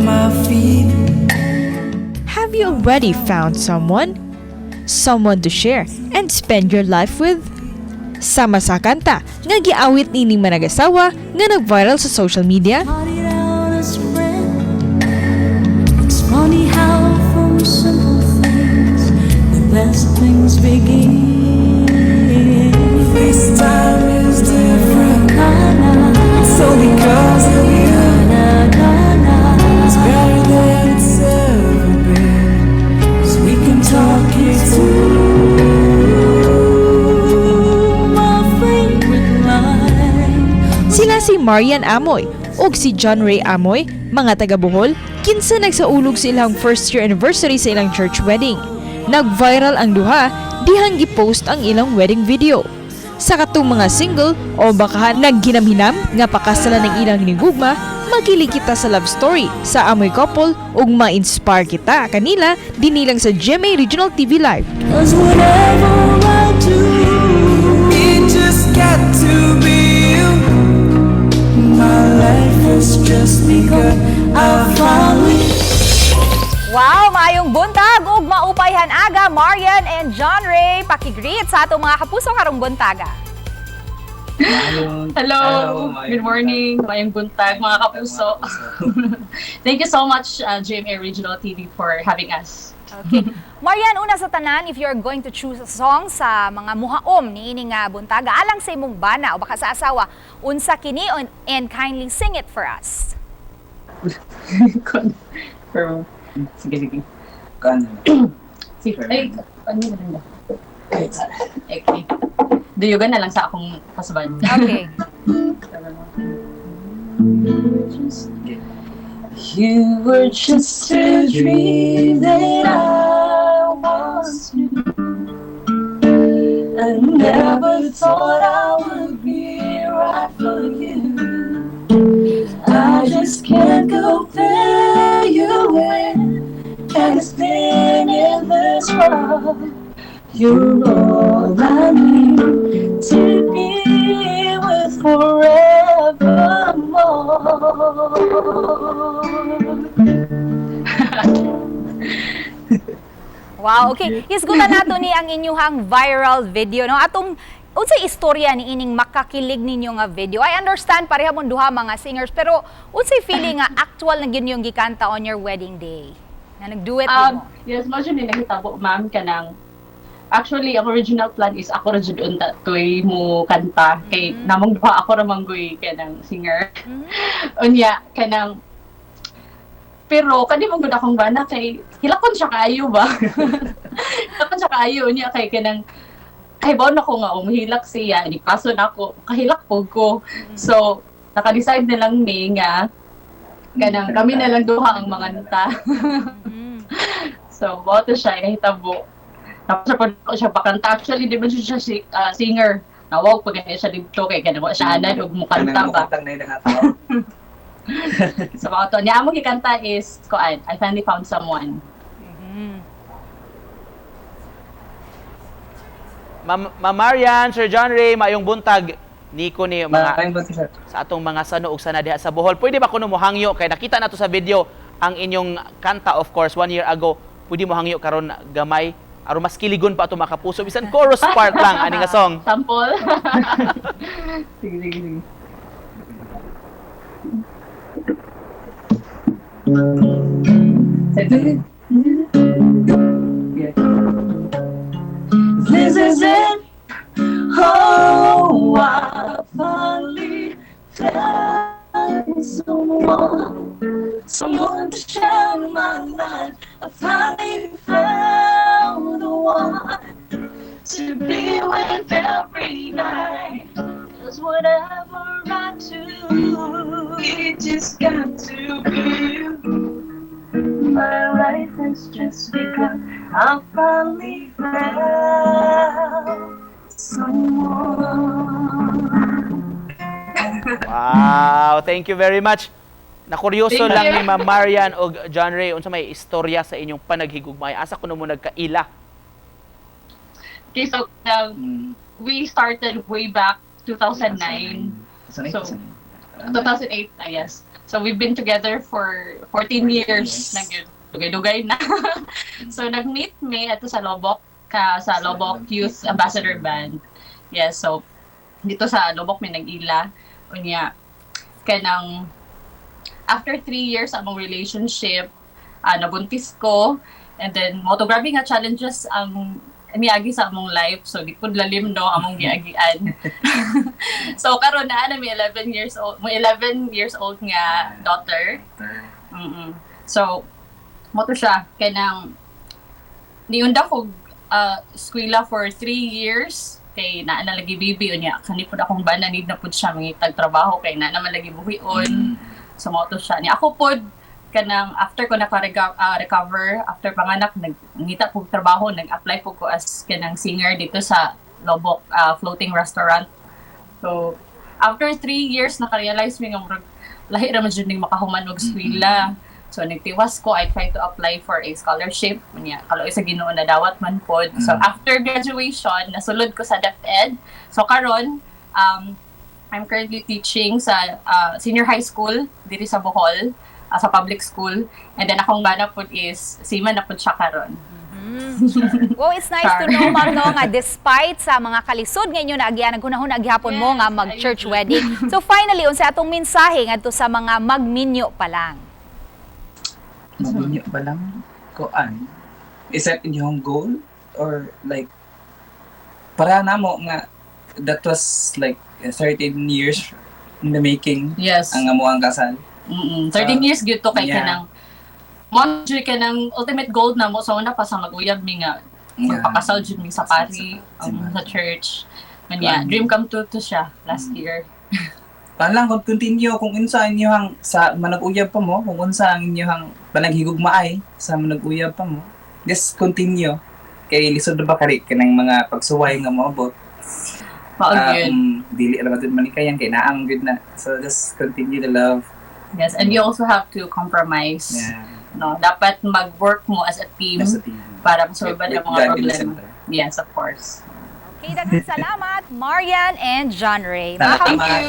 My feet. Have you already found someone? Someone to share and spend your life with? Sama sa kanta nga giawit nining manag-asawa nga nag-viral sa social media. Party down a spread. It's funny how from simple things the best things begin. This time is different. It's all because of you. It's better than it's ever been. 'Cause we can talk it through. My favorite line. Sila si Marian Amoy ug si John Ray Amoy, mga taga Bohol, kinsa nagsaulog sa ilang first year anniversary sa ilang church wedding. Nag-viral ang duha dihang gipost ang ilang wedding video. Sa katong mga single o baka naghinam-hinam nga pakasalan ng ilang hinigugma, makilig kita sa love story sa Amoy couple ug ma-inspire kita kanila dinhi lang sa GMA Regional TV Live. 'Cause whatever I do, It just got to be you. My life has just begun. I finally Wow, maayong buntag ug maupay han-aga, Marian and John Ray. Paki-greet sa atong mga kapuso karong buntaga. Hello. Good morning. Maayong buntag, mga kapuso. Thank you so much, GMA Regional TV, for having us. Okay. Marian, una sa tanan, if you're going to choose a song sa mga muhaom niini nga buntaga alang sa imong bana o baka sa asawa, unsa kini and kindly sing it for us. Pero, sige, sige. Kano? Sige. Ay, ano na lang ba? Okay. Duyugan na lang sa akong husband. Okay. You were just a dream that I once knew. I never thought I would be right for you. I just can't compare you with anything in this world. You're all I need to be with forevermore. Wow, okay. Hisgutan nato ni ang inyuhang viral video, no? Atong unsay istorya ni ining makakilig ninyo nga video? I understand pareha mong duha mga singers, pero unsay feeling nga actual na gyud yung gikanta on your wedding day? Na nagduet mo? Yes, mao jud ni nahitabo, ma'am, kanang actually, ang original plan is ako ra jud unta toy mo kanta kay namong duha, ako ra man guy kanang singer. Unya kanang pero kani man gud akong bana kay hilakon siya kaayo ba. Hilakon siya kaayo, unya kay kanang kahibaw na ko nga umhilak siya, ni paso na ako, kahilak po ko. So, naka-decide na lang mi nga kanang kami na lang duha ang manganta. So, mao to siya nahitabo. Tapos siya po siya pakanta. Actually, di ba siya singer? Nawag pa gani siya dito kay kanang wa siya anad og mukanta Kanang ba. mukantang na yung tao. So, mao to. Niya among gikanta is kuan, "I Finally Found Someone." Ma'am Marian, Sir John Ray, maayong buntag. Nico ni mga Maayong buntag, sir. Sa atong mga sano ug sana diha sa Bohol. Pwede ba kuno mo hangyo kay nakita nato sa video ang inyong kanta, of course, one year ago? Pwede mo hangyo karon gamay aron mas kiligon pa ato mga kapuso, bisan chorus part lang ani nga song. Sample. Sige, sige, sige. Yeah. This is it. Oh, I finally found someone, someone to share my life. I finally found the one to be with every night. 'Cause whatever I do, it just got to be you. My life has just begun. I finally found someone. Wow, thank you very much. Nakuryoso Thank lang you. ni Ma'am Marian og John Ray, unsa may istorya sa inyong panaghigugmay? Asa kuno mo nagkaila? Okay, so we started way back 2009. 2008. 2008, ah, yes. So we've been together for 14 years. Years. Nag dugay-dugay na. So nag-meet mi ato sa Loboc ka sa Sa Loboc Youth Youth Ambassador Ambassador. Band. Yes, so dito sa Loboc may nag-ila. Unya kanang after 3 years among relationship, nabuntis ko and then mo to, grabe nga challenges ang niagi sa among life, so di pud lalim, no, among giagian. So karon naa na may 11 years old, mo 11 years old nga daughter. So mo to siya, kanang niunda ko eskwela for 3 years kay naa na lagi baby. Unya kani pud akong bana, need na pud siya mangitag trabaho kay naa naman lagi buhion. So mo to siya, ni ako pod kanang after ko naka recover after panganak, nag ngita ko trabaho, nag-apply po ko as kanang singer dito sa Loboc floating restaurant. So after 3 years, naka-realize mi nga murag lahi ra man jud ning makahuman og eskwela. So nagtiwas ko, I tried to apply for a scholarship. Unya kaluoy sa Ginoo, nadawat man pod. So after graduation, nasulod ko sa DepEd. So karon I'm currently teaching sa senior high school diri sa Bohol, sa public school. And then akong bana pod is seaman na pod siya karon. Well, it's nice to Char. know, ma'am, no, nga despite sa mga kalisod nga inyo naagian, naghunahuna gihapon mo nga mag-church wedding. So finally, unsa atong mensahe ngadto sa mga magminyo pa lang? Maminyo pa lang, kuan. Is that inyong goal? Or like, para namo nga, that was like 13 years in the making ang amuang kasal. 13 years gyud to kay kanang mo jud kanang ultimate goal na mo sa una pa sa mag-uyab mi nga magpakasal jud mi sa pari, sa church. Kanya, dream come true to siya last year. Kuan lang, kung continue, kung unsa inyong sa manag-uyab pa mo, kung unsa ang inyong panaghigugmaay sa manag-uyab pa mo, just continue. Kay lisod na ba kari kanang mga pagsuway nga moabot. Mao gyud. Dili ra ba man kayan kay naang good na. So just continue the love. Yes, and you also have to compromise. No, dapat mag-work mo as a team As a team. para masolve ang With mga God in the problema. center. Yes, of course. Okay, daghang salamat, Marian and John Ray. Mga Salamat.